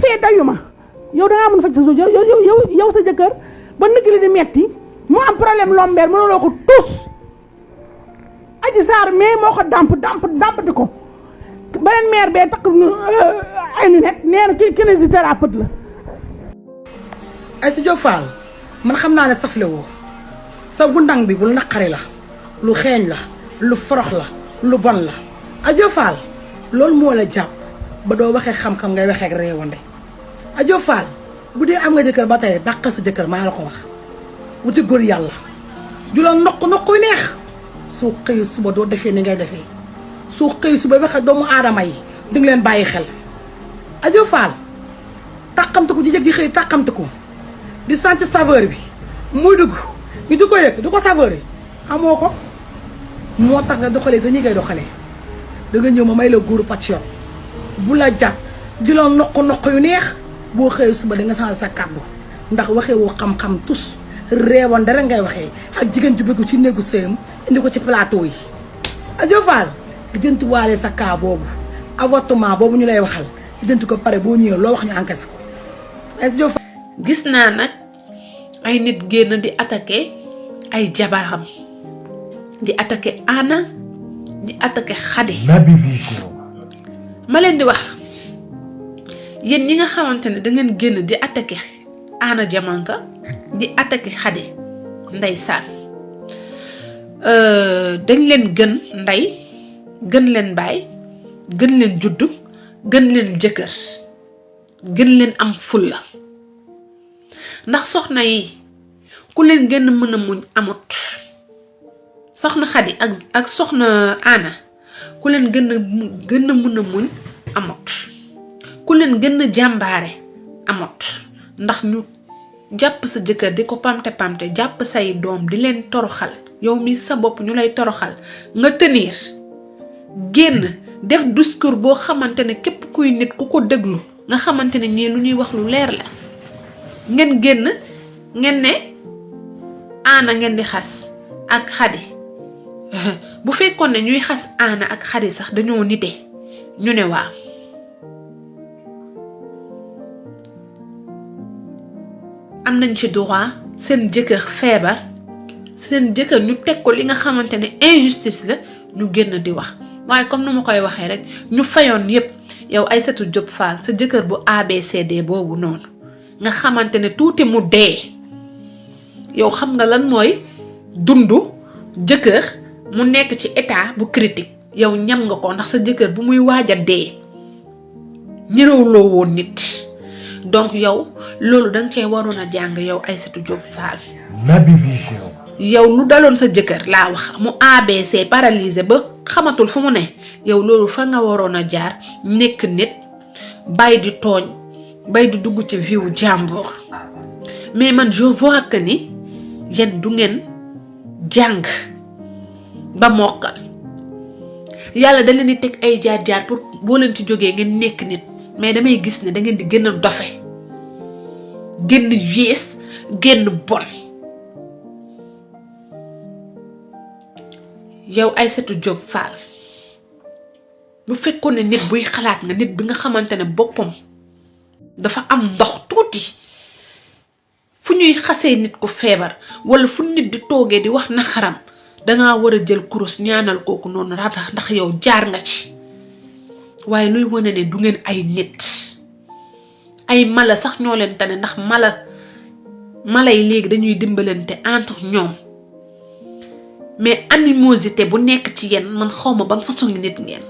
dee dayuma yow da ngaa mën faj sa yow sa jëkkër ba nëgg li di metti mu am problème lombeer mënuloo ko tus Adji Sarr mais moo ko dampati ko beneen mère bee takk ay lunette nee na kii kinésithérapeute la. Aïssatou Diop Fall man xam naa ne safle woo sa gundang bi bul naqari la lu xeeñ la lu forox la lu bon la Aïssatou Diop Fall loolu moo la jàpp ba doo waxee xam-xam ngay waxee ak réewande Aïssatou Diop Fall bu dee am nga jëkkër ba tey dàqal sa jëkkër maa la ko wax wuti góor yàlla ju la noq yu neex soo xëyu suba doo defee ni ngay defee soo xëyu suba wax ak doomu aadama yi di nga leen bàyyi xel Aïssatou Diop Fall tàqamte ko ji jëg di xëy tàqamte ko di sentir saveur bi muy dugg ñu di ko yëg di ko saveur yi amoo ko moo tax nga doxalee sa ñi ngay doxalee da nga ñëw ma may la góoru patriote bu la jàpp di la noq yu neex boo xëyee suba da nga changé sa kàddu ndax waxee woo xam-xam tus réewoon dara ngay waxee ak jigéen ju bëgg ci néegu sëyam indi ko ci plateau yi Aïssatou Diop Fall di jënti waale sa cas boobu avortement boobu ñu lay waxal di jënti ko pare boo ñëwee loo wax ñu encaissé ko Aïssatou Diop Fall gis naa nag ay nit génn di attaqué ay jabaram di attaqué Anna di attaqué Khady. Naby Vision. ma leen di wax yéen ñi nga xamante ne da ngeen génn di attaqué Anna Diamanka di attaqué Khady ndeysaan dañ leen gën ndey gën leen baay gën leen juddu gën leen jëkkër gën leen am fulla ndax soxna yi ku leen gën mën a muñ amut soxna Khady ak soxna Anna ku leen gën a mën a muñ amut ku leen gën a jàmbaare amut ndax ñu jàpp sa jëkkër di ko pamte jàpp say doom di leen toroxal yow mi sa bopp ñu lay toroxal nga tenir génn def discours boo xamante ne képp kuy nit ku ko déglu nga xamante ne ñii lu ñuy wax lu leer la ngeen génn ngeen ne Anna ngeen di xas ak Khady bu fekkoon ne ñuy xas Anna ak Khady sax dañoo nite ñu ne waaw am nañ ci droit seen jëkkër feebar seen jëkkër ñu teg ko li nga xamante ne injustice la ñu génn di wax waaye comme nu ma koy waxee rek ñu fayoon yépp yow Aïssatou Diop Fall sa jëkkër bu ABCD boobu noonu nga xamante ne tuuti mu dee yow xam nga lan mooy dundu jëkkër mu nekk ci état bu critique yow ñam nga ko ndax sa jëkkër bu muy waaj a dee ñërawloo woon nit donc yow loolu danga cee waroon a jàng yow Aïssatou Diop Fall. Naby Vision. yow lu daloon sa jëkkër laa wax mu ABC paralysé ba xamatul fu mu ne yow loolu fa nga waroon a jaar nekk nit bay di tooñ bay di dugg ci viwu jàmbur mais man je vois que ni yéen du ngeen jàng ba mokkal yàlla da leen di teg ay jaar-jaar pour boo leen ci jógee ngeen nekk nit mais damay gis ne da ngeen di gën a dofe génn yées génn bon yow Aïssatou Diop Fall bu fekkoon ne nit buy xalaat nga nit bi nga xamante ne boppam dafa am ndox tuuti fu ñuy xasee nit ku feebar wala fu nit di toogee di wax naxaram dangaa war a jël kurus ñaanal kooku noonu ratax ndax yow jaar nga ci waaye luy wane ne du ngeen ay nit ay mala sax ñoo leen tane ndax mala yi léegi dañuy dimbalante entre ñoom mais animosité bu nekk ci yéen man xawma ban façon nit ngeen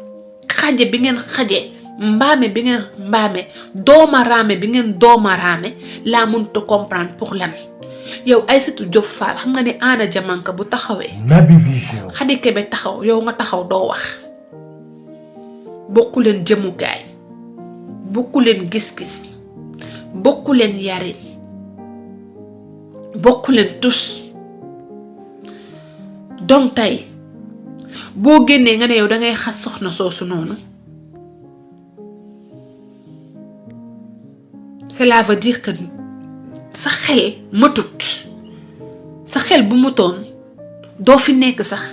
xaje bi ngeen xaje mbaame bi ngeen mbaame doomaraame bi ngeen doomaraame laa mënta comprendre pour lan yow Aïssatou Diop Fall xam nga ne Anna Diamanka bu taxawee Naby Vision. Khady Kébé taxaw yow nga taxaw doo wax bokku leen jëmukaay bokku leen gis-gis bokku leen yarin bokku leen tus donc tey boo génnee nga ne yow dangay xas soxna soosu noonu cela veut dire que sa xel matut sa xel bu mutoon doo fi nekk sax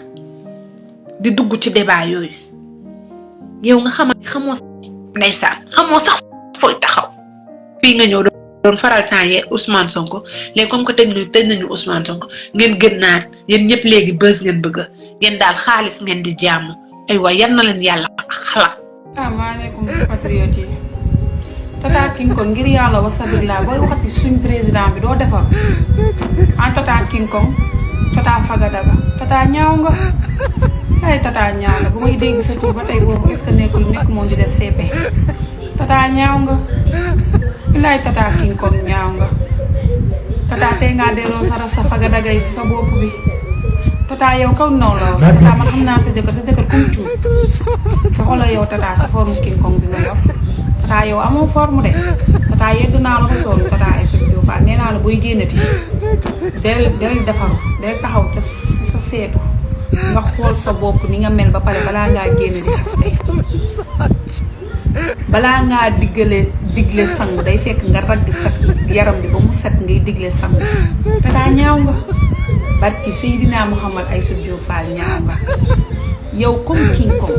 di dugg ci débat yooyu yow nga xamoo ndeysaan xamoo sax fooy taxaw fii nga ñëw doon faral temps yee Ousmane Sonko léegi comme que tëj nañu Ousmane Sonko ngeen gën naan yéen ñëpp léegi bës ngeen bëgg yéen daal xaalis ngeen di jàmm aywa yal na leen yàlla xalaat. asalaamaaleykum patriote yi Tata King Kong ngir yàlla wasabirlaa booy waxati suñ président bi doo defar en Tata King Kong Tata Fagadaga Tata ñaaw nga ay Tata ñaaw nga bu may dégg sa tur ba tey boobu est-ce que nekk moom di def CP Tata ñaaw nga bilaay Tata King Kong ñaaw nga Tata tey ngaa delloo sa Fagadaga yi si sa bopp bi Tata yow kaw naw la Tata man xam naa sa jëkkër kum cuub te xoolal yow Tata sa forme King Kong bi nga yor Tata yow amoo forme de Tata yedd naa la ko soolu Tata ay sut Diouf nee naa la booy génnati del defaru del taxaw te sa seetu nga xool sa bopp ni nga mel ba pare balaa ngaa génn di xaste balaa ngaa digle sangu day fekk nga ragg sa yaram bi ba mu set ngay digle sangu Tata ñaaw nga barki Seydina Muhammad ay sut Diouf ñaaw nga yow comme King Kong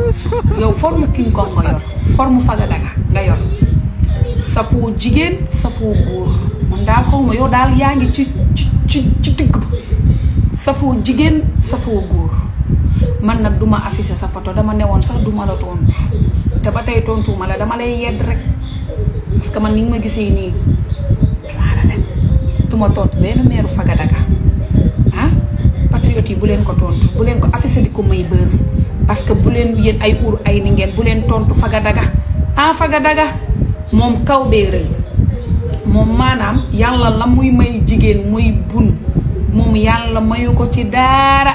yow forme King Kong nga yor forme Fagadaga nga yor safoo jigéen safoo góor man daal xaw ma yow daal yaa ngi ci digg ba safoo jigéen safoo góor man nag duma affiché sa photo dama newoon sax duma la tontu te ba tey tontu ma la dama lay yedd rek parce que man ni nga ma gisee nii damaa rafet duma tontu benn meeru Fagadaga ah patriote yi bu leen ko tontu bu leen ko affiché di ko may buzz parce que bu leen yéen ay uur ay ni ngeen bu leen tontu Fagadaga ah Fagadaga moom kaw bee rëy moom maanaam yàlla la muy may jigéen muy bun moom yàlla mayu ko ci daara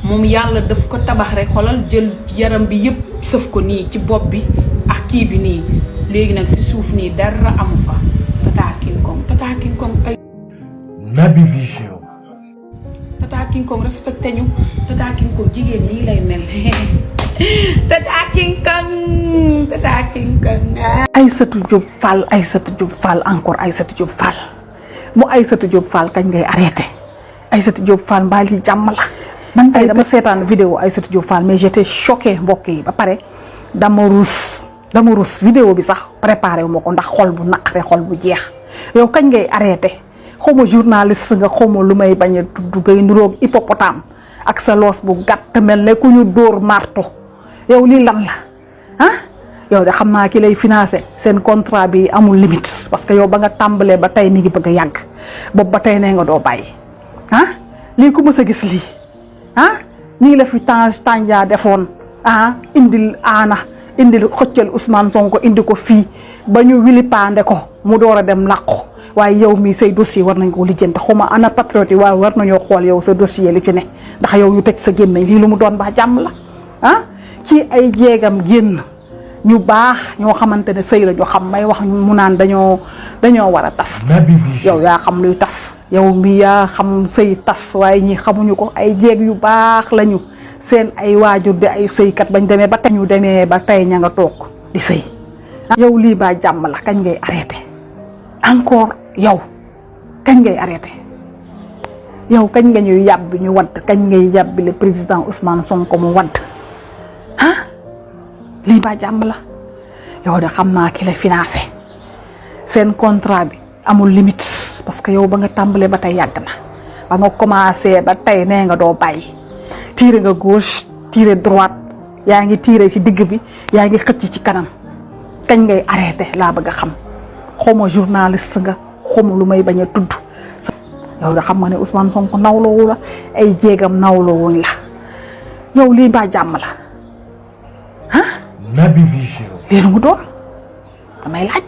moom yàlla daf ko tabax rek xoolal jël yaram bi yëpp sëf ko nii ci bopp bi ak kii bi nii léegi nag si suuf nii dara amu fa Tata King Kong ay Naby Vision. Tata King Kong respecté ñu Tata King Kong jigéen nii lay mel Tata King Kong Aïssatou Diop Fall encore Aïssatou Diop Fall mu Aïssatou Diop Fall kañ ngay arrêté Aïssatou Diop Fall mbaa li jàmm la man tey dama seetaan vidéo Aïssatou Diop Fall mais j'étais choqué mbokk yi ba pare dama rus vidéo bi sax préparé wu ma ko ndax xol bu naqare xol bu jeex yow kañ ngay arrêté xawma journaliste nga xawma lu may bañ a tudd ngay nuroog hippopotame ak sa loos bu gàtt mel ne ku ñu dóor marto yow lii lan la ah yow de xam naa ki lay financé seen contrat bi amul limite parce que yow ba nga tàmbalee ba tey mi ngi bëgg a yàgg boobu ba tey nee nga doo bàyyi ah lii ku mës a gis lii ah nii la fi tànjaa defoon indil xëccal Ousmane Sonko indi ko fii ba ñu wili paande ko mu door a dem làqu waaye yow mii say dossier war nañ ko lijjanti xuma ana patriote yi waaye war nañoo xool yow sa dossier li ci ne ndax yow yu teg sa gémmiñ lii lu mu doon ba jàmm la ci ay jéegam génn ñu baax ñoo xamante ne sëy la ñu xam may wax mu naan dañoo war a tas yow yaa xam luy tas yow mi yaa xam sëy tas waaye ñi xamuñu ko ay jéeg yu baax lañu seen ay waajur di ay sëykat bañ demee ba tey ñu demee ba tey ña nga toog di sëy yow lii ba jàmm la kañ ngay arrêté encore yow kañ ngay arrêté yow kañ nga ñuy yàbbi ñu wadd kañ ngay yàbbi le président Ousmane Sonko mu wadd lii ba jàmm la yow de xam naa ki la financé seen contrat bi amul limite parce que yow ba nga tàmbalee ba tey yàgg na ba nga commencé ba tey nee nga doo bàyyi tiire nga gauche tiire droite yaa ngi tiire ci digg bi yaa ngi xëcc ci kanam kañ ngay arrêté laa bëgg a xam xawma journaliste nga xawma lu may bañ a tudd yow de xam nga ne Ousmane Sonko nawloowu la ay jéegam nawloowuñ la yow lii ba jàmm la Naby Vision. lii lu mu doon damay laaj